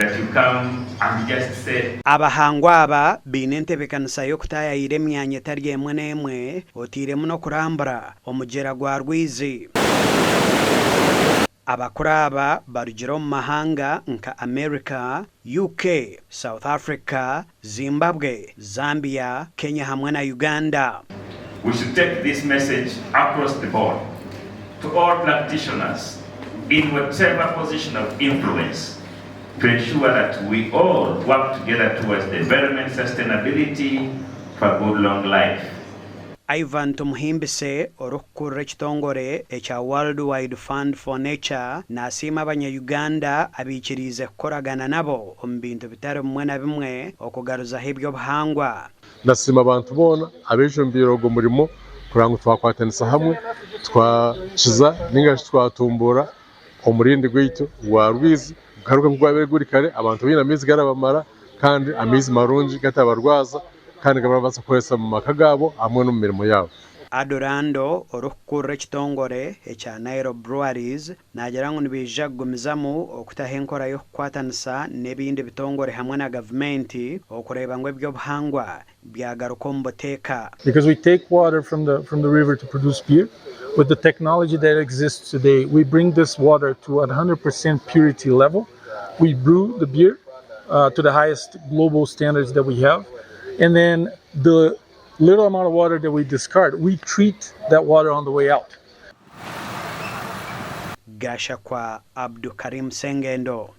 that you come and just say. Abahangwa aba baine entebeekanisa y'okutaayaayira emyanya etari emwe n'emwe oteiremu n'okurambura omugyera gwa Rwizi. Abakuru aba barugire omu mahanga nka America, UK, South Africa, Zimbabwe, Zambia, Kenya hamwe na Uganda. We should take this message across the board to all practitioners in whatever position of influence to ensure that we all work together towards the environment sustainability for a good long life. Ivan Tumuhimbise orikukurira ekitongore ekya World Wide Fund for Nature nasiima abanya Uganda abaikiriize kukoragana nabo omu bintu bitari bimwe na bimwe okugaruzaho eby'obuhangwa. Nasiima abantu boona abejumbiire ogwo murimo kureba ngu twakwatanisa hamwe twakiza ninga shi twatumbuura omurindi gwaitu gwa Rwizi gugaruke nkoku gwabaire guri kare abantu baine amaizi garabamara kandi amaizi marungi gatabarwaza kandi agu barabaasa kukoresa omu maka gaabo hamwe n'omu mirimo yaabo. Adorando orikukurira ekitongore ekya Nile Breweries naagira ngu nibaija kugumizamu okutaho enkora y'okukwatanisa n'ebindi bitongore hamwe na gavumenti okureeba ngu eby'obuhangwa byagaruka omu buteeka. Because we take water from the from the river to produce beer, with the technology that exists today, we bring this water to 100% purity level. We brew the beer to the highest global standards that we have. And then the little amount of water that we discard, we treat that water on the way out. Gashakwa Abdukarim Sengendo.